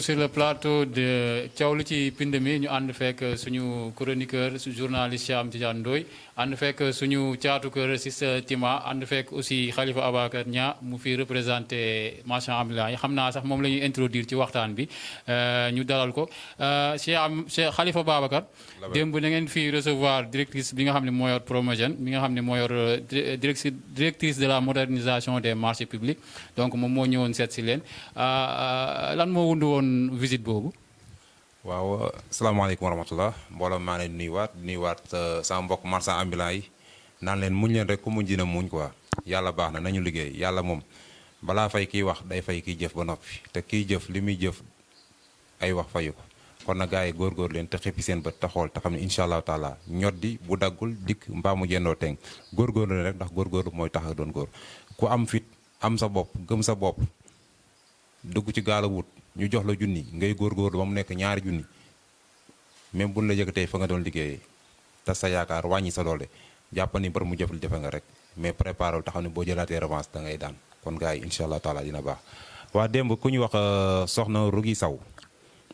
Sur le plateau de Thiawlu ci pind mi ñu ànd fekk suñu chroniqueur journaliste Cheikh Ahmed Tidiane Ndoye ànd fekk suñu caatu kër Sista Tima ànd fekk aussi Khalifa Ababacar Niang mu fi représenté marchand ambulant yi xam naa sax moom la ñuy introduire ci waxtaan bi ñu dalal ko Cheikh Khalifa Ababacar démb na ngeen fi recevoir directrice bi nga xam ne moo yor Promogène bi nga xam ne moo yor directrice de la modernisation des marchés publics donc moom moo ñëwoon seet si leen lan moo wundu woon visite boobu. waaw salaamaaleykum wa rahmatulah mbooloo maa ngi leen di nuyuwaat sama mbokk marchand ambulant yi naan leen muñ leen rek ku muñ dina muñ quoi yàlla baax na nañu liggéey yàlla moom balaa fay kiy wax day fay kiy jëf ba noppi te kiy jëf li muy jëf ay wax fayu ko kon na gars yi góorgóor leen te xippi seen bët te xool te xam ne incha allahu taala ñoddi bu daggul dikk mbaa mu jendoo teng góorgóor leen rek ndax góorgóorlu mooy tax a doon góor ku am fit am sa bopp gëm sa bopp dugg ci gaala wut ñu jox la junni ngay góorgóorlu ba mu nekk ñaari junni même buñ la yëkkatee fa nga doon liggéeyee te sa yaakaar wàññi sa doole jàpp ni bër mu jëfal jafe nga rek mais préparé wu taxaw ne boo jëlaatee revanche da ngay daan kon gars yi incha allah taala dina baax. waa démb ku ñu wax soxna Rougui Sow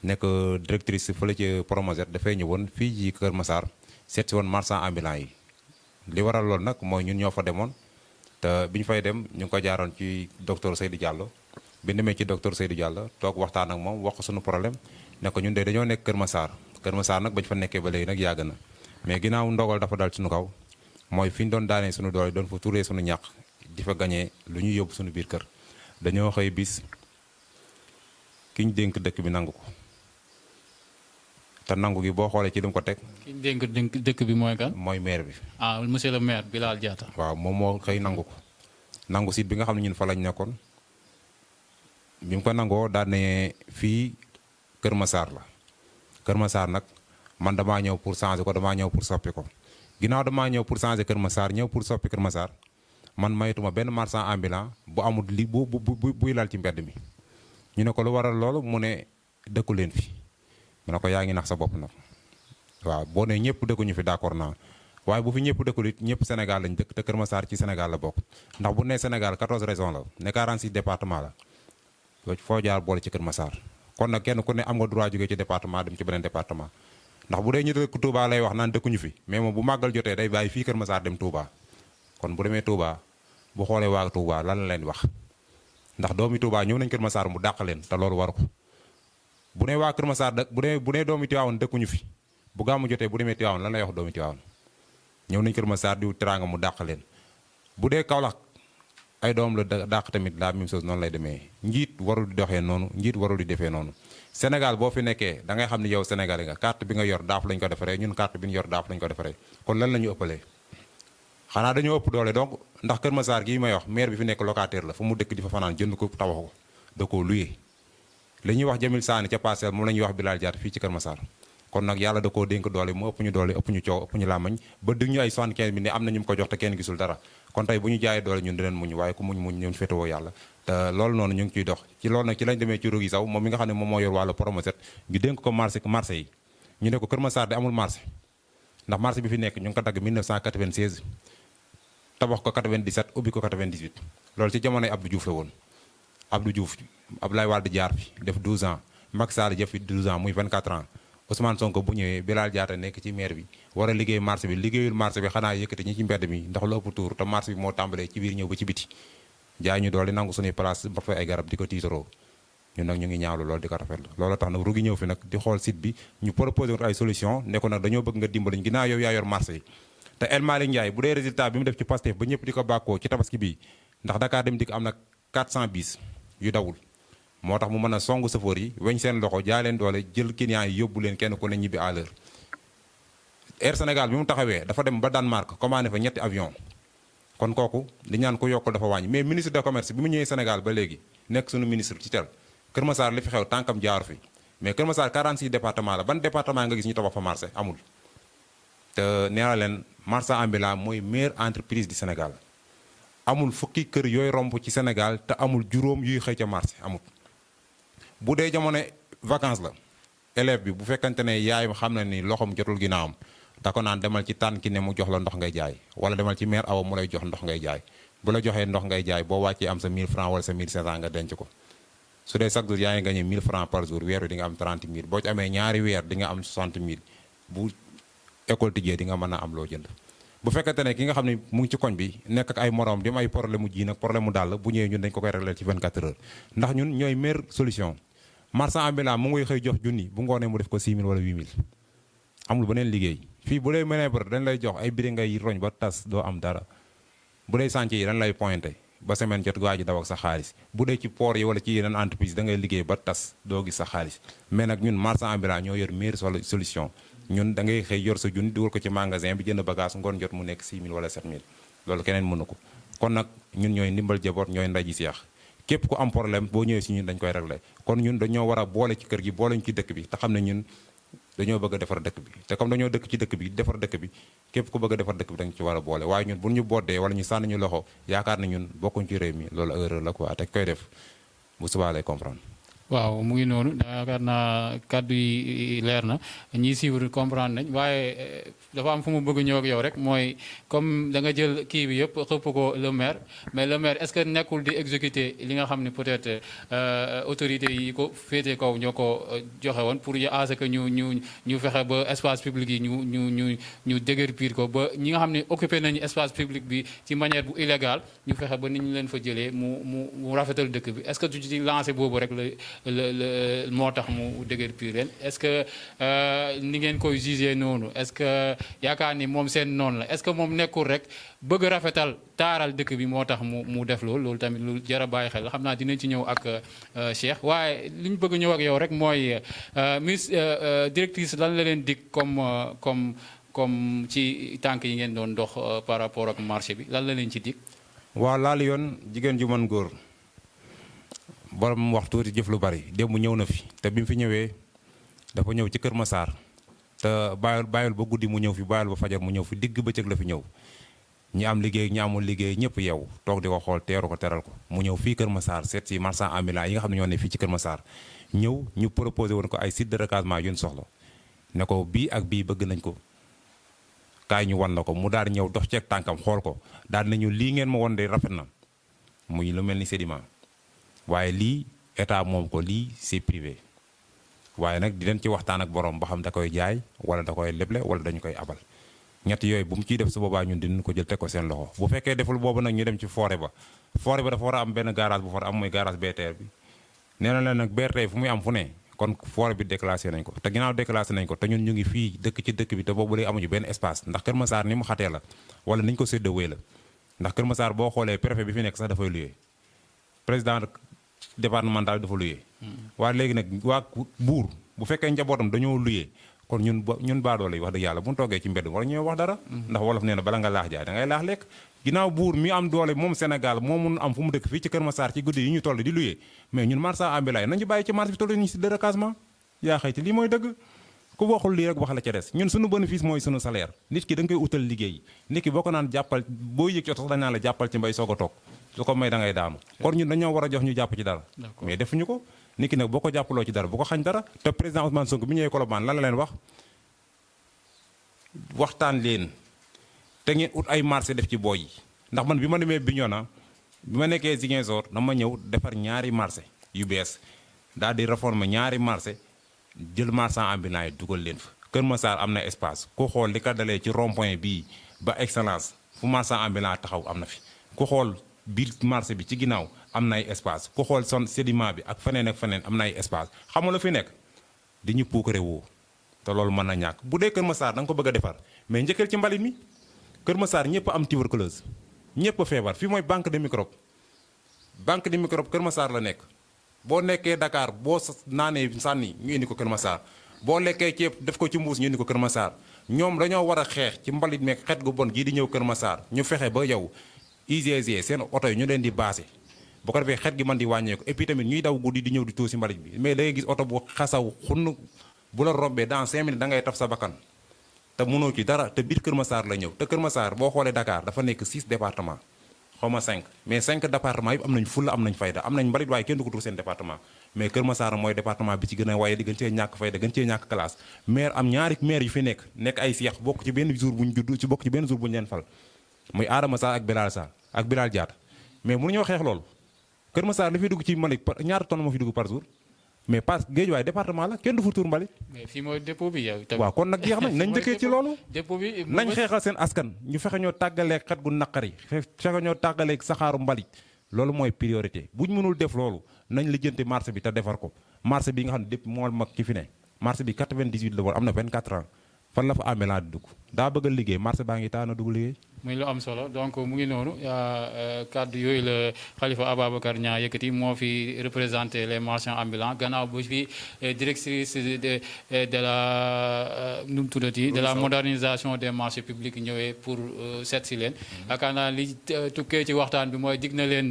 nekk directrice fële ci Promoged dafay ñëwoon fii ci Kër Massar seet si woon marchand ambulant yi li waral loolu nag mooy ñun ñoo fa demoon te bi ñu fay dem ñu ngi ko jaaroon ci docteur Seydou Diallo. bi demee ci docteur Seydou Diallo toog waxtaan ak moom wax ko suñu problème ne ko ñun de dañoo nekk Kër Massar nag bañ fa nekkee ba léegi nag yàgg na mais ginnaaw ndogal dafa dal suñu kaw mooy fi ñu doon daanee suñu doole doon fa turee suñu ñàq di fa gañee lu ñuy yóbbu suñu biir kër dañoo xëy bis ki ñu dénk dëkk bi nangu ko te nangu gi boo xoolee ci li mu ko teg. ki ñu dénk dëkk bi mooy kan. mooy maire bi. ah monsieur le maire Bilal Diatta. waaw moom moo xëy nangu ko nangu site bi nga xam ne ñun fa lañ nekkoon. bi mu ko nangoo daal ne fii Kër Massar la Kër Massar nag man damaa ñëw pour changer ko damaa ñëw pour soppi ko ginnaaw damaa ñëw pour changer Kër Massar ñëw pour soppi Kër Massar man maytuma benn marchand ambulant bu amul li buy lal ci mbedd mi. ñu ne ko lu waral loolu mu ne dëkku leen fi mu ne ko yaa ngi nax sa bopp nag waaw boo ne ñëpp dëkkuñu fi d'accord naa waaye bu fi ñëpp dëkkul it ñëpp Sénégal lañ dëkk te Kër Massar ci Sénégal la bokk ndax bu nee Sénégal 14 régions la ne 46 départements la. foo jaar boole ci Kër Massar kon nag kenn ku ne am nga droit jógee ci département dem ci beneen département ndax bu dee ñu dëkk Touba lay wax naan dëkkuñu fi mais moom bu màggal jotee day bàyyi fii Kër Massar dem Touba kon bu demee Touba bu xoolee waa Touba lan la leen wax ndax doomi Touba ñëw nañ Kër Massar mu dàq leen te loolu waru ko bu ne waa Kër Massar bu ne doomi Tivaouane dëkkuñu fi bu gàmmu jotee bu demee Tivaouane lan lay wax doomi Tivaouane ñëw nañ Kër Massar di teraanga mu dàq leen bu dee Kaolack ay doom la dàq tamit la même chose noonu lay demee njiit warul di doxee noonu njiit warul di defee noonu Sénégal boo fi nekkee da ngay xam ni yow Sénégalais nga carte bi nga yor daaf lañ ko defaree ñun carte bi ñu yor daaf lañ ko defaree kon lan la ñu ëppalee xanaa dañoo ëpp doole donc ndax Kër Massar gii may wax maire bi fi nekk locataire la fu mu dëkk di fa fanaan jënd ko tabax ko da koo luyee li ñuy wax Jamil Saani ca Parcelles moom la ñuy wax Bilal Diatta fii ci Kër Massar kon nag yàlla da koo dénk doole mu ëpp ñu doole ëpp ñu coow ëpp ñu làmmañ ba dig ñu ay 75 000 ne am na ñu ko jox te kenn gisul dara kon tey bu ñu jaayee doole ñun dinañ muñ waaye ku muñ ñun féetewoo yàlla te loolu noonu ñu ngi ciy dox ci loolu nag ci lañ demee ci Rougui Sow moom mi nga xam ne moom moo yor wàllu Promoged ñu dénk ko marché yi ñu ne ko Kër Massar de amul marché ndax marché bi fi nekk ñu ngi ko dagg 1996 tabax ko 97 ubbi ko 98 loolu ci jamonoy Abdou Diouf la woon Abdou Diouf Abdoulaye Wade jaar fi def 12 ans Macky Sall jëf fi 12 ans muy 24 ans Ousmane Sonko bu ñëwee Bilal Diatta nekk ci maire bi war a liggéey marché bi liggéeyul marché bi xanaa yëkkati ñi ci mbedd mi ndax lu ëpp tuur te marché bi moo tàmbalee ci biir ñëw ba ci biti jaay ñu doole nangu suñuy place ba fay ay garab di ko tiitaroo ñun nag ñu ngi ñaawlu loolu di ko rafetlu loolu tax nag Rougui ñëw fi nag di xool site bi ñu proposé ay solution ne ko nag dañoo bëgg nga dimbaliñ ginnaaw yow yaa yor marché yi te El Malick Ndiaye bu dee résultat bi mu def ci Pastef ba ñëpp di ko bàkkoo ci tabaski bii ndax Dakar dem dikk am na 400 bis yu dawul moo tax mu mën a songu safoor yi weñ seen loxo jaay leen doole jël clients yi yóbbu leen kenn ku ne ñibbi à l'heure Air Sénégal bi mu taxawee dafa dem ba Danemark commandé fa ñetti avion kon kooku di ñaan ko yokkul dafa wàññi mais ministre de commerce bi mu ñëwee Sénégal ba léegi nekk suñu ministre ci tel Kër Massar li fi xew tànkam jaaru fi mais Kër Massar 46 département la ban département nga gis ñu tabax fa marché amul te nee na leen marchand ambulant mooy meilleure entreprise du Sénégal amul fukki kër yooyu romb ci Sénégal te amul juróom yuy xëy ca marché amul bu dee jamono vacances la élève bi bu fekkante ne yaayam xam na ni loxoom jotul ginnaawam da ko naan demal ci tànn ki ne mu jox la ndox ngay jaay wala demal ci mère awa mu lay jox ndox ngay jaay bu la joxee ndox ngay jaay boo wàccee am sa 1000 francs wala sa 1500 nga denc ko su dee chaque jour yaa ngi gagné 1000 francs par jour weer wi di nga am 30 000 boo ci amee ñaari weer di nga am 60 000 bu école tijjee di nga mën a am loo jënd. bu fekkente ne ki nga xam ne mu ngi ci koñ bi nekk ak ay morom di am ay problème mu ji nag problème mu dàll bu ñëwee ñun dañ ko koy régler ci 24 heures ndax ñun ñooy meilleure solution. marchand ambulant mu ngi xëy jox junni bu ngoonee mu def ko 6 000 wala 8 000 amul beneen liggéey fii bu dee manœuvre dañ lay jox ay biri ngay roñ ba tas doo am dara bu dee chantier yi dañ lay pointé ba semaine jot waa ji daw ak sa xaalis bu dee ci port yi wala ci yeneen entreprise da ngay liggéey ba tas doo gis sa xaalis mais nag ñun marchand ambulant ñoo yor meilleure solution ñun da ngay xëy yor sa junni dugal ko ci magasin bi jënd bagage ngoon jot mu nekk 6 000 wala 7 000 loolu keneen mënu ko kon nag ñun ñooy ndimbal jaboot ñooy ndaji seex képp ku am problème boo ñëwee si ñun dañ koy réglé kon ñun dañoo war a boole ci kër gi boole ñu ci dëkk bi te xam ne ñun dañoo bëgg a defar dëkk bi te comme dañoo dëkk ci dëkk bi defar dëkk bi képp ku bëgg a defar dëkk bi dañ ci war a boole waaye ñun bu ñu boddee wala ñu sànni ñu loxo yaakaar na ñun bokkuñ ci réew mi loolu erreur la quoi te koy def bu subaa lay comprendre. waaw mu ngi noonu yaakaar naa kàddu yi leer na ñiy suivre comprendre nañ waaye dafa am fu mu bëgg ñëw ak yow rek mooy comme da nga jël kii bi yëpp xëpp ko le maire mais le maire est-ce que nekkul di exécuter li nga xam ne peut-être autorités yi ko féete kaw ñoo ko joxe woon pour à ce que ñu fexe ba espace public yi ñu déguerpir ko ba ñi nga xam ne occupé nañu espace public bi ci manière bu illégale ñu fexe ba ni ñu leen fa jëlee mu rafetal dëkk bi est-ce que tu ci lancé boobu rek la moo tax mu déguerpir leen est-ce que ni ngeen koy jugé noonu est-ce que yaakaar ni moom seen noonu la est-ce que moom nekkul rek bëgg rafetal taaral dëkk bi moo tax mu def loolu tamit lu jar a bàyyi xel xam naa dinañ ci ñëw ak Cheikh waaye li ñu bëgg ñëw ak yow rek mooy ministre directrice lan la leen dig comme ci tànk yi ngeen doon dox par rapport ak marché bi lan la leen ci dig. waaw laal yoon jigéen ju mën góor borom wax tuuti jëf lu bari démb ñëw na fi te bi mu fi ñëwee dafa ñëw ci Kër Massar te bàyyil ba guddi mu ñëw fi bàyyil ba fajar mu ñëw fi digg bëccëg la fi ñëw ñi am liggéey ñi amul liggéey ñëpp yow toog di ko xool teeru ko teral ko mu ñëw fii Kër Massar seet si marchand ambulant yi nga xam ne ñoo ne fii ci Kër Massar ñëw ñu proposé woon ko ay site de recasement yu ñu soxla ne ko bii ak bii bëgg nañ ko kaay ñu wan la ko mu daal di ñëw dox ceeg tànkam xool ko daal nañu lii ngeen ma won de rafet na muy lu mel ni sédiment waaye lii état moom ko lii c'est privé waaye nag di leen ci waxtaan ak borom ba xam da koy jaay wala da koy leble wala dañu koy abal ñett yooyu bu mu ciy def su boobaa ñun dinañ ko jël teg ko seen loxo bu fekkee deful boobu nag ñu dem ci forêt ba dafa war a am benn garage bu fa am mooy garage BTR bi nee na leen nag BRT fu muy am fu ne kon forêt bi déclassé nañ ko te ginnaaw déclassé nañ ko te ñun ñu ngi fii dëkk ci dëkk bi te boobu léegi amuñu benn espace ndax Kër Massar ni mu xatee la wala niñ ko séddawee la ndax Kër Massar boo xoolee préfet bi fi nekk sax dafay luyee président départemental dafa luyee waaye léegi nag waa buur bu fekkee njabootam dañoo luyee kon ñun baadoo lay wax dëgg yàlla bu ñu toogee ci mbedd war ñoo wax dara ndax wolof nee na bala nga laax jaay da ngay laax lekk ginnaaw buur mi am doole moom Sénégal moo mun am fu mu dëkk fii ci Kër Massar ci guddi yi ñu toll di luyee mais ñun marchand ambulant nañu bàyyi ci marché bi toll ñu si de recasement yaa xëy ci lii mooy dëgg ku waxul lii rek wax la ca des ñun suñu bénéfice mooy suñu salaire nit ki da nga koy utal liggéey nit ki boo ko naan jàppal boo yëg ci oto sax dañ naan la jàppal ci mbay soog a toog su ko may da ngay daanu kon ñun dañoo war a jox ñu jàpp ci dara mais defuñu ko nit ki nag boo ko jàppaloo ci dara bu ko xañ dara te président Ousmane Sonko bi ñëwee Colobane lan la leen wax waxtaan leen te ngeen ut ay marché def ci booy yi ndax man bi ma demee Bignona bi ma nekkee Ziguinchor dama ñëw defar ñaari marché yu bees daal di réformer ñaari marché jël marchand ambulant yi dugal leen fa Kër Massar am na espace ku xool li ko dalee ci rond point bii ba excellence fu marchand ambulant taxaw am na fi ku xool biir marché bi ci ginnaaw am na ay espace ku xool son sédiment bi ak feneen am na ay espace xam nga la fi nekk di ñu puukare woo te loolu mën na ñàkk bu dee Kër Massar da nga ko bëgg a defar mais njëkkal ci mbalit mi Kër Massar ñëpp am tuberculose ñëpp a feebar fii mooy banque de microbe Kër Massar la nekk boo nekkee Dakar boo naanee sànni ñu indi ko Kër Massar boo lekkee ceeb def ko ci mbuus ñu indi ko Kër Massar ñoom dañoo war a xeex ci mbalit meeg xet gu bon gii di ñëw Kër Massar ñu fexe ba yow UGC seen oto yi ñu leen di baase bu ko defee xet gi mën di wàññeeku et puis tamit ñuy daw guddi di ñëw di tuusi mbalit bi mais da ngay gis oto bu xasaw xunn bu la rombee dans 5 minutes da ngay taf sa bakkan te mënoo ci dara te biir Kër Massar la ñëw te Kër Massar boo xoolee Dakar dafa nekk 6 départements xaw ma 5 mais 5 départements yëpp am nañ fulla am nañ fayda am nañ mbalit waaye kenn du ko tuur seen département mais Kër Massar mooy département bi ci gën a waaye di gën cee ñàkk fayda gën cee ñàkk classe maire am ñaari maire yu fi nekk ay seex bokk ci benn jour bu ñu judd ci bokk ci benn jour bu ñu leen fal muy Adama Sarr ak Bilal Diatta mais mënuñoo xeex loolu Kër Massar li fi dugg ci mbalit ñaata tonnes moo fi dugg par jour mais pas Guédiawaye département la kenn du fa tuur mbalit. mais fii mooy dépôt bi yow. waaw kon nag jeex nañ njëkkee ci loolu. dépôt bi nañ xeexal seen askan ñu fexe ñoo tàggaleeg xet gu naqari fexe ñoo tàggaleeg saxaaru mbalit loolu mooy priorité buñ mënul def loolu nañ lijjanti marché bi te defar ko marché bi nga xam ne depuis moo mag ki fi ne marché bi 98 la woon am na 24 ans fan la fa ambulant di dugg daa bëgg a liggéey marché baa ngi taana dugg liggéey. muy lu am solo donc mu ngi noonu kàddu yooyu la Khalifa Ababacar Niang yëkkati moo fi représenté les marchands ambulants gannaaw bu fi directrice de la nu mu tuddati de la modernisation des marchés publics ñëwee pour seet si leen. yaakaar naa li tukkee ci waxtaan bi mooy dig na leen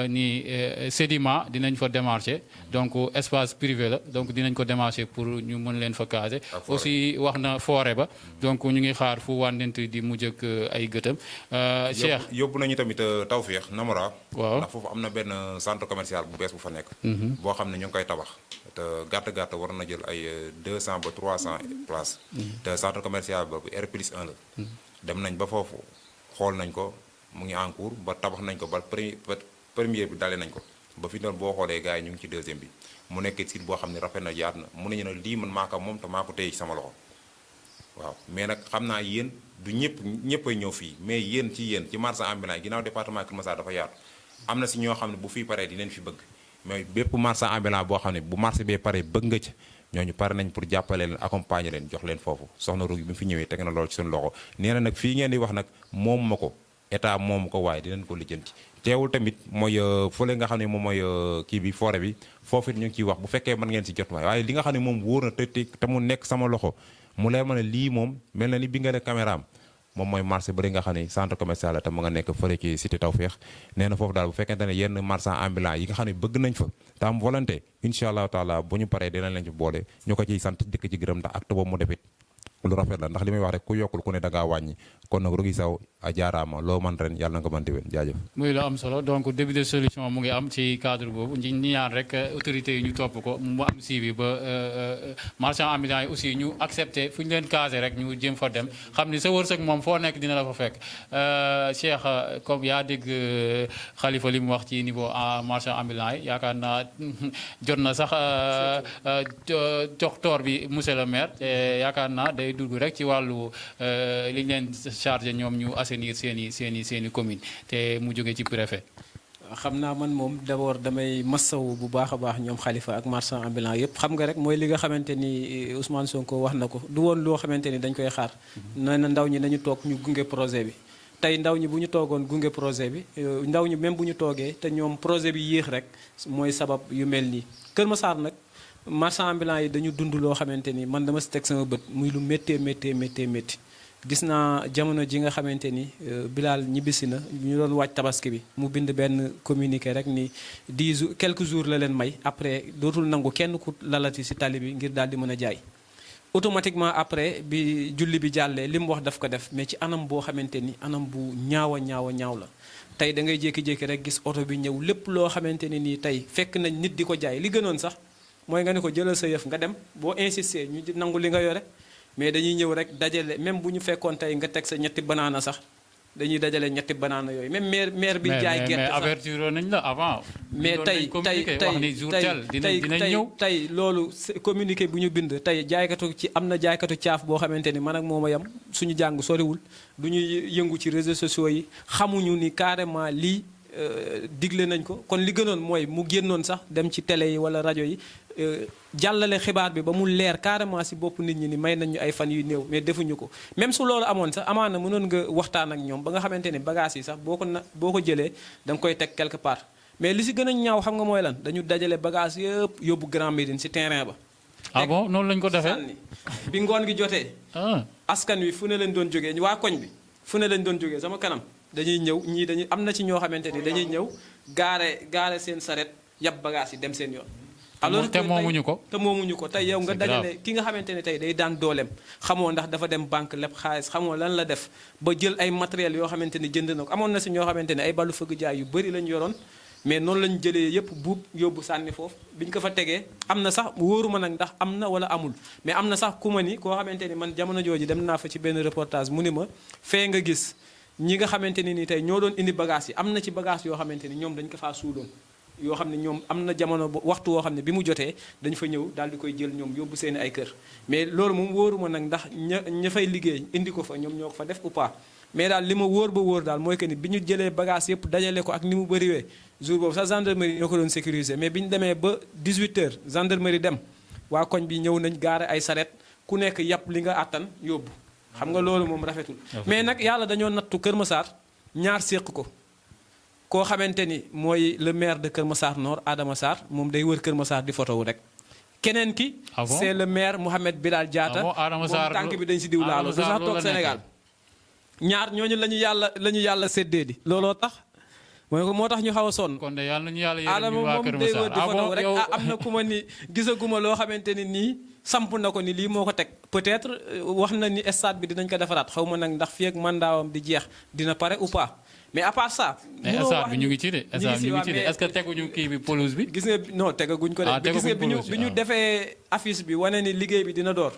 ni Sedima dinañ fa démarcher donc espace privé la donc dinañ ko démarcher pour ñu mën leen fa caser. aussi wax na forêt ba donc ñu ngi xaar fu wàndent di mujj ak ay gëtëm. Cheikh yóbbu nañu tamit Tawfekh Namora. waaw ndax foofu am na benn centre commercial bu bees bu fa nekk. boo xam ne ñu ngi koy tabax. te gàtt war na jël ay 200 ba 300 places. te centre commercial boobu R+1 la. dem nañ ba foofu xool nañ ko mu ngi en cours ba tabax nañ ko ba premier bi dale nañ ko ba fi doon boo xoolee gars yi ñu ngi ci deuxième bi mu nekk site boo xam ne rafet na yaat na mun nañu ne lii man maa ko moom te maa ko téye ci sama loxo. waaw mais nag xam naa yéen du ñëpp ay ñëw fii mais yéen ci marchand ambulant yi ginnaaw département Kër Massar dafa yaatu am na si ñoo xam ne bu fii paree dinañ fi bëgg mais bépp marchand ambulant boo xam ne bu marché bee paree bëgg nga ci ñooñu pare nañ pour jàppale leen accompagner leen jox leen foofu soxna Rougui bi mu fi ñëwee teg na loolu ci suñu loxo nee na nag fii ngeen di wax nag moom ma ko état moom ko waaye dinañ ko lijjanti teewul tamit mooy fële nga xam ne moom mooy kii bi forêt bi foofu it ñu ngi ciy wax bu fekkee mën ngeen si jot waaye li nga xam ne moom wóor na te mu nekk sama loxo mu leer ma ne lii moom mel na ni bi nga ne caméra am moom mooy marché bëri nga xam ne centre commercial la te mu nga nekk fële ci cité Tawfekh nee na foofu daal bu fekkente ne yenn marchand ambulant yi nga xam ne bëgg nañ fa te am volonté incha allahu taala bu ñu paree dinañ leen ci boole ñu ko ciy sant dëkk ci gërëm ndax acte boobu mu defit lu rafet la ndax li may wax rek ku yokkul ku ne da ngaa wàññi kon nag Rougui Sow a jaaraama loo man ren yàlla na nga mën déwén jaajëf. muy lu am solo donc début de solution mu ngi am ci cadre boobu ñi ñaan rek autorités yi ñu topp ko mu am suivi ba marchand ambulant yi aussi ñu accepté fu ñu leen casé rek ñu jéem fa dem xam ni sa wërsëg moom foo nekk dina la fa fekk Cheikh comme yaa dégg Khalifa li mu wax ci niveau marchand ambulant yi yaakaar naa jot na sax jox toor bi monsieur le maire te yaakaar naa day dugg rek ci wàllu li ñu leen chargé ñoom ñu assainir seen i commune te mu jóge ci préfet. xam naa man moom d'abord damay massawu bu baax a baax ñoom Khalifa ak marchand ambulant yëpp xam nga rek mooy li nga xamante ni Ousmane Sonko wax na ko du woon loo xamante ni dañ koy xaar nee na ndaw ñi nañu toog ñu gunge projet bi tey ndaw ñi bu ñu toogoon gunge projet bi ndaw ñi même bu ñu toogee te ñoom projet bi yéex rek mooy sabab yu mel nii Kër Massar nag marchand ambulant yi dañu dund loo xamante ni man dama si teg sama bët muy lu méttee métti gis naa jamono ji nga xamante ni Bilal ñibbisi na ñu doon waaj tabaski bi mu bind benn communiqué rek ni 10 jours quelques jours la leen may après dootul nangu kenn ku lalati si tali bi ngir daal di mën a jaay automatiquement après bi julli bi jàllee li mu wax daf ko def mais ci anam boo xamante ni anam bu ñaaw la tey da ngay jékki-jékki rek gis oto bi ñëw lépp loo xamante ni nii tey fekk nañ nit di ko jaay li gënoon sax mooy nga ne ko jëlal sa yëf nga dem boo insister ñu nangu li nga yore mais dañuy ñëw rek dajale même bu ñu fekkoon tey nga teg sa ñetti banaana sax dañuy dajale ñetti banaana yooyu même maire bi jaay gerte sax mais avertir nañ la avant. mais tey loolu communiqué bu ñu bind tey jaaykatu ci am na jaaykatu caaf boo xamante ni man ak moom a yam suñu jàng soriwul du ñuy yëngu ci réseaux sociaux yi xamuñu ni carrément lii digle nañ ko kon li gënoon mooy mu génnoon sax dem ci télé yi wala rajo yi jàllale xibaar bi ba mu leer carrément si bopp nit ñi ni may nañ ñu ay fan yu néew mais defuñu ko même su loolu amoon sax amaana mënoon nga waxtaan ak ñoom ba nga xamante ne bagage yi sax boo ko jëlee da nga koy teg quelque part mais li si gën a ñaaw xam nga mooy lan dañu dajale bagage yëpp yóbbu Grand Médine si terrain ba. ah bon noonu lañ ko defee sànni bi ngoon gi jotee. askan wi fu ne leen doon jógee waa koñ bi fu ne leen doon jógee sama kanam dañuy ñëw ñii dañuy am na ci ñoo xamante ni dañuy ñëw gaare seen saret yab bagage yi dem seen yoon. alors te moomuñu ko tey yow nga dajale ki nga xamante ne tey day daan dooleem xamoo ndax dafa dem banque leb xaalis xamoo lan la def ba jël ay matériel yoo xamante ni jënd na ko amoon na si ñoo xamante ne ay ballu fëgg jaay yu bëri lañ yoroon mais noonu lañ jëlee yëpp buub yóbbu sànni foofu bi ñu ko fa tegee am na sax wóoruma nag ndax am na wala amul mais am na sax ku ma ni koo xamante ni man jamono jooju dem naa fa ci benn reportage mu ni ma fee nga gis ñi nga xamante ne ni tey ñoo doon indi bagage yi am na ci bagage yoo xamante ni ñoom dañ ko faa suuloon yoo xam ne ñoom am na jamono waxtu woo xam ne bi mu jotee dañ fa ñëw daal di koy jël ñoom yóbbu seeni ay kër mais loolu moom wóoruma nag ndax ña fay liggéey indi ko fa ñoom ñoo ko fa def ou pas mais daal li ma wóor ba wóor daal mooy que ni bi ñu jëlee bagage yëpp dajale ko ak ni mu bëriwee jour boobu sax gendarmerie ñoo ko doon sécuriser mais bi ñu demee ba 18h gendarmerie dem waa koñ bi ñëw nañ gaare ay saret ku nekk yàpp li nga àttan yóbbu xam nga loolu moom rafetul mais nag yàlla dañoo nattu Kër Massar ñaar séq ko koo xamante ni mooy le maire de Kër Massar Nord Adama Sarr moom day wër Kër Massar di photo wu rek keneen ki c'est le maire Mohamed Bilal Diatta moom tànk bi dañ si diw laalo du sax toog Sénégal ñaar ñooñu la ñu yàlla séddee di looloo tax moo tax ñu xaw a sonn kon de yàlla nañu yàlla Adama moom day wër di photo wu rek am na ku ma ni gisaguma loo xamante ni nii samp na ko ni lii moo ko teg peut-être wax na ni stade bi dinañ ko defaraat xaw ma nag ndax fii ak mandaawam di jeex dina pare ou pas mais à part ça. mais stade bi ñu ngi ci de stade bi ñu ngi ci de est-ce que teguñu kii bi pelouse bi. gis nga non tegaguñ ko de. gis nga bi ñu defee affiche bi wane ni liggéey bi dina door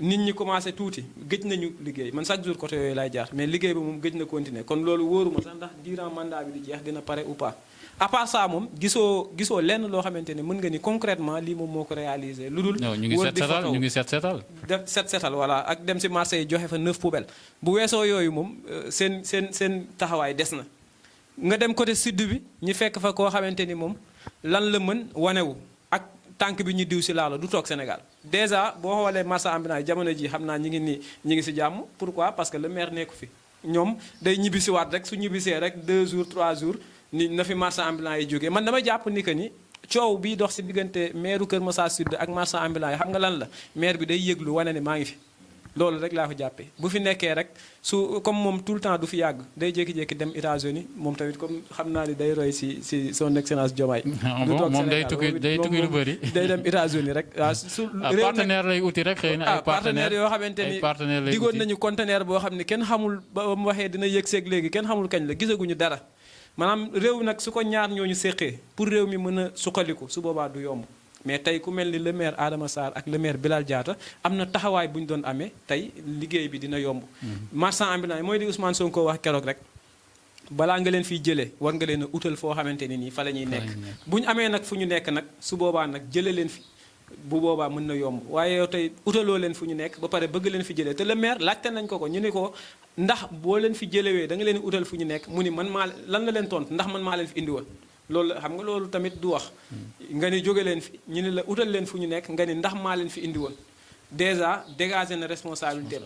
nit ñi commencé tuuti gëj nañu liggéey man chaque jour côté yooyu laay jaar mais liggéey bi moom gëj na continuer kon loolu wóoruma sax ndax durant mandat bi di jeex dina pare ou pas. à part ça moom gisoo lenn loo xamante ne mën nga ni concrètement lii moom moo ko réalisé lu dul wër di photo ñu ngi set setal def set setal voilà ak dem si marché yi joxe fa 9 poubelles bu weesoo yooyu moom seen taxawaay des na nga dem côté sud bi ñu fekk fa koo xamante ni moom lan la mën wanewu ak tànk bi ñu diw si laalo du toog Sénégal déjà boo xoolee marché ambulant yi jamono ji xam naa ñi ngi si jàmm pourquoi parce que le maire nekku fi ñoom day ñibbisiwaat rek su ñibbisee rek 2 jours 3 jours ni na fi marchand ambulant yi jógee man dama jàpp ni que ni coow bii dox si diggante maire Kër Massar Sud ak marchand ambulant yi xam nga lan la maire bi day yëglu wane ne maa ngi fi loolu rek laa ko jàppee bu fi nekkee rek su comme moom tout le temps du fi yàgg day jékki-jékki dem États-Unis moom tamit comme xam naa ni day roy si son excellence Diomaye du toog moom day tukki lu bëri day dem États-Unis rek waaw su partenaire lay uti rek xëy na ay partenaire yoo xamante ni digoon nañu conteneur boo xam ne kenn xamul ba mu waxee dina yëg seeg léegi kenn xamul kañ la gisaguñu dara maanaam réew nag su ko ñaar ñooñu séqee pour réew mi mën a suqaliku su boobaa du yomb mais tey ku mel ni le maire Adama Sarr ak le maire Bilal Diatta am na taxawaay bu ñu doon amee tey liggéey bi dina yomb. marchand ambulant yi mooy di Ousmane Sonko wax keroog rek balaa nga leen fiy jëlee war nga leen a utal foo xamante ni nii fa la ñuy nekk. bu ñu amee nag fu ñu nekk nag su boobaa nag jëlee leen fi bu boobaa mën na yomb waaye yow tey utaloo leen fu ñu nekk ba pare bëgg leen fi jëlee te le maire laajte nañ ko ñu ni ko. ndax boo leen fi jëlewee da nga leen utal fu ñu nekk mu ni man maa lan la leen tontu ndax man maa leen fi indi woon loolu xam nga loolu tamit du wax nga ni jóge leen fi ñu ne la utal leen fu ñu nekk nga ni ndax maa leen fi indi woon déjà dégagé na responsabilité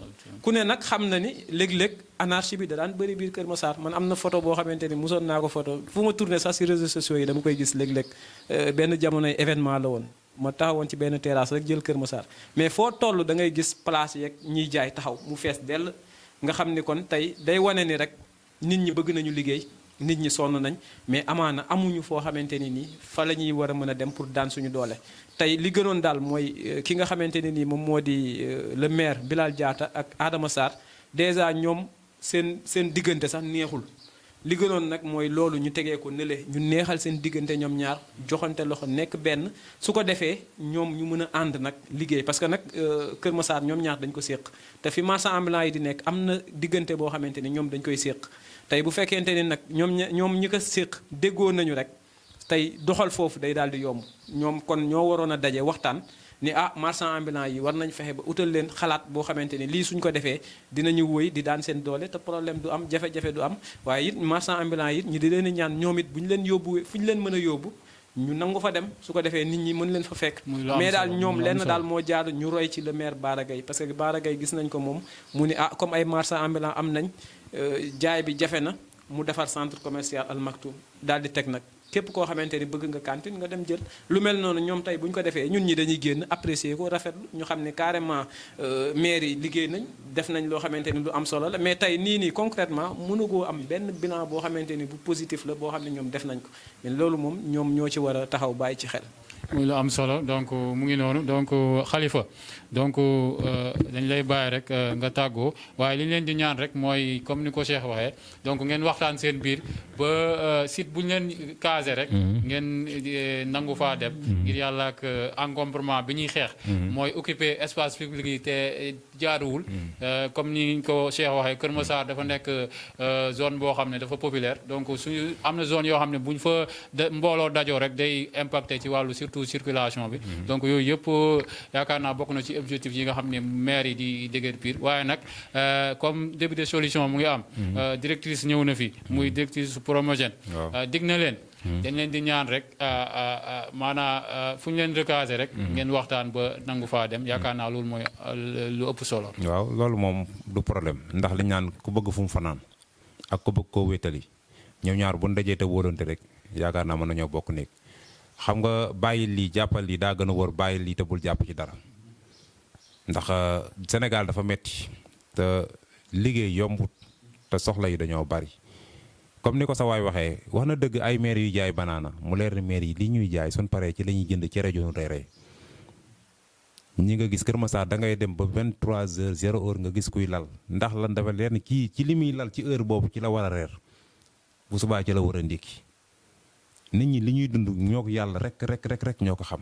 ku ne nag xam na ni léeg-léeg anarchie bi da daan bëri biir Kër Massar man am na photo boo xamante ni mosoon naa ko photo fu ma tourné sax si réseaux sociaux yi dama koy gis léeg-léeg benn jamonoy événement la woon ma taxawoon ci benn terrasse rek jël Kër Massar mais foo toll da ngay gis place yeeg ñiy jaay taxaw mu fees dell nga xam ni kon tey day wane ni rek nit ñi bëgg nañu liggéey nit ñi sonn nañ mais amaana amuñu foo xamante ni nii fa la ñuy war a mën a dem pour daan suñu doole tey li gënoon daal mooy ki nga xamante ne nii moom moo di le maire Bilal Diatta ak Adama Sarr déjà ñoom seen diggante sax neexul li gënoon nag mooy loolu ñu tegee ko nële ñu neexal seen diggante ñoom ñaar joxante loxo nekk benn su ko defee ñoom ñu mën a ànd nag liggéey parce que nag Kër Massar ñoom ñaar dañ ko séq te fi marchand ambulant yi di nekk am na diggante boo xamante ni ñoom dañ koy séq tey bu fekkente ni nag ñoom ñi ko séq déggoo nañu rek tey doxal foofu day daal di yomb ñoom kon ñoo waroon a daje waxtaan ni marchand ambulant yi war nañ fexe ba utal leen xalaat boo xamante ni lii suñ ko defee dinañu wëy di daan seen doole te problème du am jafe-jafe du am waaye it marchand ambulant yi ñu di leen ñaan ñoom it bu ñu leen yóbbu fu ñu leen mën a yóbbu ñu nangu fa dem su ko defee nit ñi mën leen fa fekk mais daal ñoom lenn daal moo jaadu ñu roy ci le maire Bara Gaye parce que Bara Gaye gis nañ ko moom mu ni comme ay marchand ambulant am nañ jaay bi jafe na mu defar centre commercial Al Maktoum daal di teg nag képp koo xamante ni bëgg nga cantine nga dem jël lu mel noonu ñoom tey bu ñu ko defee ñun ñi dañuy génn apprécier ko rafetlu ñu xam ne carrément maire yi liggéey nañ def nañ loo xamante ni lu am solo la mais tey nii concrètement mënugoo am benn bilan boo xamante ni bu positif la boo xam ne ñoom def nañ ko mais loolu moom ñoom ñoo ci war a taxaw bàyyi ci xel muy lu am solo donc mu ngi noonu donc Khalifa donc dañ lay bàyyi rek nga tàggoo waaye li ñu leen di ñaan rek mooy comme ni ko Cheikh waxee donc ngeen waxtaan seen biir ba site bu ñu leen casé rek. ngeen nangu faa dem. ngir yàlla ak encombrement bi ñuy xeex. mooy occuper espace public yi te jaaduwul. comme ni ko Cheikh waxee Kër Massar dafa nekk zone boo xam ne dafa populaire donc suñu am na zone yoo xam ne buñ fa mbooloo dajoo rek day impacté ci wàllu surtout circulation bi. donc yooyu yëpp yaakaar naa bokk na ci objectif yi nga xam ne maire yi di dégër piir waaye nag comme début de solution mu ngi am. directrice ñëw na fi muy directrice promogène. dig na leen. dañ leen di ñaan rek maanaa fu ñu leen recaser rek. ngeen waxtaan ba nangu faa dem yaakaar naa loolu mooy lu ëpp solo. waaw loolu moom du problème ndax liñ naan ku bëgg fu mu fanaan ak ku bëgg koo wétali ñoom ñaar bu ñu dajee te wóolante rek yaakaar naa mën nañoo bokk néeg xam nga bàyyi lii jàppal lii daa gën a wóor bàyyi lii te bul jàpp ci dara ndax Sénégal dafa metti te liggéey yombut te soxla yi dañoo bari. comme ni ko sa waay waxee wax na dëgg ay maire yu jaay banaana mu leer ne maire yi li ñuy jaay suñ paree ci la ñuy jënd ci rajo reeree ñi nga gis Kër Massar da ngay dem ba 23h 0h nga gis kuy lal ndax lan dafa leer ne kii ci li muy lal ci heure boobu ci la war a reer bu subaa ci la war a ndékki nit ñi li ñuy dund ñoo ko yàlla rek ñoo ko xam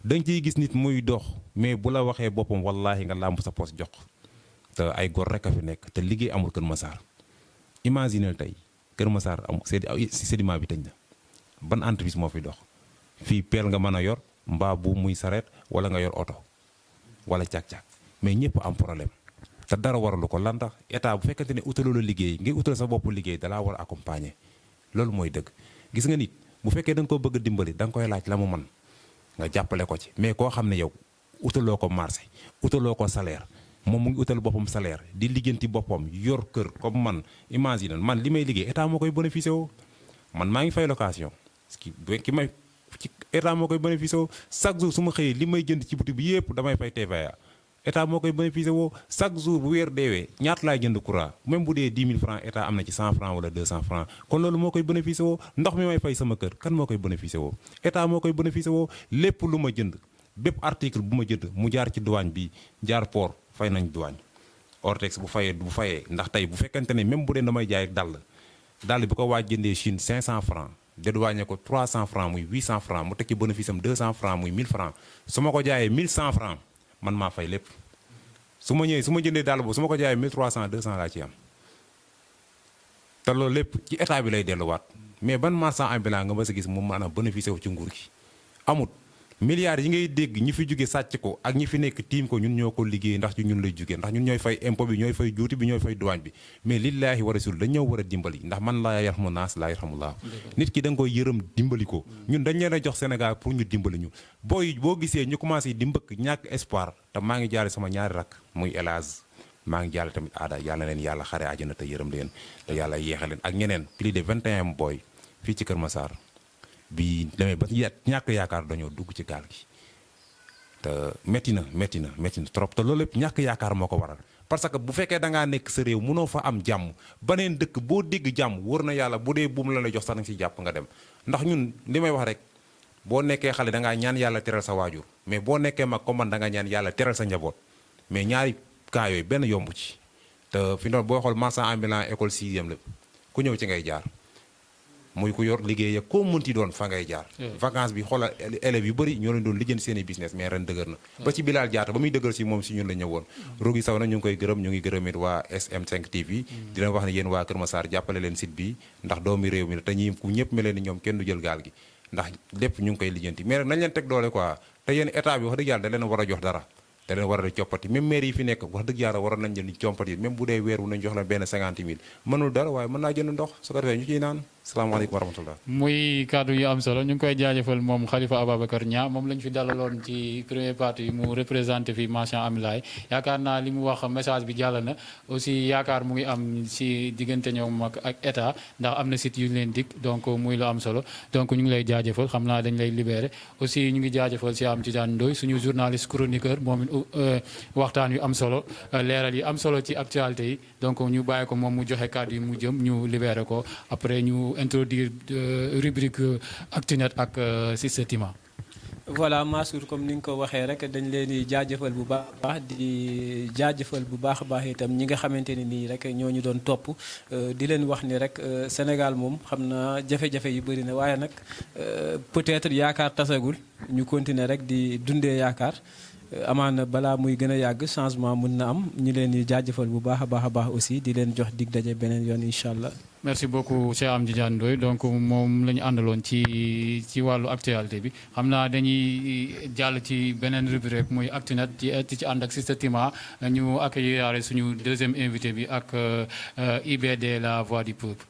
dañ ciy gis nit muy dox mais bu la waxee boppam wallaahi nga làmb sa poos jox te ay gor rek a fi nekk te liggéey amul Kër Massar imaginel tey Kër Massar am sédiment bi tëj na ban entreprise moo fi dox fii peel nga mën a yor mbaa bu muy sareet wala nga yor oto wala càq-càq mais ñëpp am problème te dara waralu ko lan tax état bu fekkente ne utaloo la liggéey ngay utal sa bopp liggéey dalaa war a accompagner loolu mooy dëgg gis nga nit bu fekkee da nga ko bëgg a dimbali da nga koy laaj la mu man nga jàppale ko ci mais koo xam ne yow utaloo ko marché utaloo ko salaire moom mu ngi utal boppam salaire di lijjanti boppam yor kër comme man imagine man li may liggéey état moo koy bénéficié woo man maa ngi fay location ki may ci état moo koy bénéficié woo chaque jour su ma xëyee li may jënd ci boutique bi yëpp damay fay TVA état moo koy bénéficié woo chaque jour bu weer deewee ñaata laay jënd courant même bu dee 10 000 francs état am na ci 100 francs wala 200 francs kon loolu moo koy bénéficié woo ndox mi may fay sama kër kan moo koy bénéficié woo état moo koy bénéficié woo lépp lu ma jënd bépp article bu ma jënd mu jaar ci douane bi jaar port fay nañ douane Ortex bu fayee ndax tey bu fekkente ne même bu dee damay jaay dàll bi ko waaj jëndee Chine 500 francs dédouané ko 300 francs muy 800 francs mu tekki bénéfice am 200 francs muy 1000 francs su ma ko jaayee 1100 francs man maa fay lépp su ma ñëwee su ma jëndee dàll boobu su ma ko jaayee 1300 200 laa ci am te loolu lépp ci état bi lay delluwaat mais ban marchand ambulant nga ma sa gis moom maanaam bénéficié wu ci nguur gi amut milliards yi ngay dégg ñi fi jóge sàcc ko ak ñi fi nekk tiim ko ñun ñoo ko liggéey ndax ci ñun lay jógee ndax ñun ñooy fay impôt bi ñooy fay juuti bi ñooy fay douane bi mais lillaahi wa rasul dañ ñoo war a dimbali ndax man laa yarhamu naas laa yarhamullah nit ki da nga koy yërëm dimbali ko ñun dañ leen a jox Sénégal pour ñu dimbali ñu boo gisee ñu commencé di mbëkk ñàkk espoir te maa ngi jaale sama ñaari rak muy elage maa ngi jaale tamit aada yàlla leen yàlla xare àjjana te yërëm leen te yàlla yeexe leen ak ñeneen plus de 21 booy fii ci Kër Massar bi demee ba ñàkk yaakaar dañoo dugg ci gaal gi te métti na trop te loolu lépp ñàkk yaakaar moo ko waral parce que bu fekkee da ngaa nekk sa réew mënoo fa am jàmm baneen dëkk boo dégg jàmm wóor na yàlla bu dee buum la lay jox sax nanga si jàpp nga dem ndax ñun li may wax rek boo nekkee xale da ngaa ñaan yàlla teral sa waajur mais boo nekkee mag comme man da nga ñaan yàlla teral sa njaboot mais ñaari cas yooyu benn yomb ci te fi noonu boo xool marchand ambulant école 6e la ku ñëw ci ngay jaar muy ku yor liggéey ak koo mënti doon fa ngay jaar vacance bi xoolal élèves yu bëri ñoo leen doon lijjanti seen i business mais ren dëgër na ba ci Bilal Diatta ba muy dëgër si moom si ñun la ñëwoon Rogi Saw na ñu ngi koy gërëm ñu ngi gërëmit waa SM5 TV di leen wax ne yéen waa Kër Massar jàppale leen site bi ndax doomi réew mi te ñi ku ñëpp mel ni ñoom kenn du jël gaal gi ndax lépp ñu ngi koy lijjanti mais nañ leen teg doole quoi te yéen état bi wax dëgg yàlla da leen war a jox dara te leen war a coppati même maire yi fi nekk wax dëgg yàlla waroon nañ jël coppati même bu dee weer wu nañ jox la benn 50 000 mënul dara waaye mën naa jënd ndox su ko defee ñu ciy naan salaamaaleykum wa rahmatullah muy kàddu yu am solo ñu ngi koy jaajëfal moom Khalifa Ababacar Niang moom lañu fi dalaloon ci première partie mu représenté fi marchand ambulant yi yaakaar naa li mu wax message bi jàll na aussi yaakaar mu ngi am si diggante ñoom ak état ndax am na site yu leen dikk donc muy lu am solo donc ñu ngi lay jaajëfal xam naa dañ lay libéré aussi ñu ngi jaajëfal si am Tidiane Ndoye suñu journaliste chroniqueur moom waxtaan yu am solo leeral yi am solo ci actualité yi donc ñu bàyyi ko moom mu joxe kàddu yi mu jëm ñu libéré ko après ñu introduire rubrique Actunet ak Cissé Tima. voilà Mansour comme ni nga ko waxee rek dañ leen di jaajëfal bu baax a baax di jaajëfal bu baax a baax itam ñi nga xamante ne nii rek ñoo ñu doon topp di leen wax ni rek Sénégal moom xam naa jafe-jafe yi bëri na waaye nag peut-être yaakaar tasagul ñu continuer rek di dundee yaakaar amaana balaa muy gën a yàgg changement mun na am ñu leen di jaajëfal bu baax a baax aussi di leen jox dig daje beneen yoon incha allah. merci beaucoup Cheikh Amdy Tidiane Ndoye donc moom la ñu àndaloon ci wàllu actualité bi xam naa dañuy jàll ci beneen rubrique muy Actunet ci ànd ak Sista Tima ñu accueillir suñu deuxième invité bi ak IBD la voix du peuple.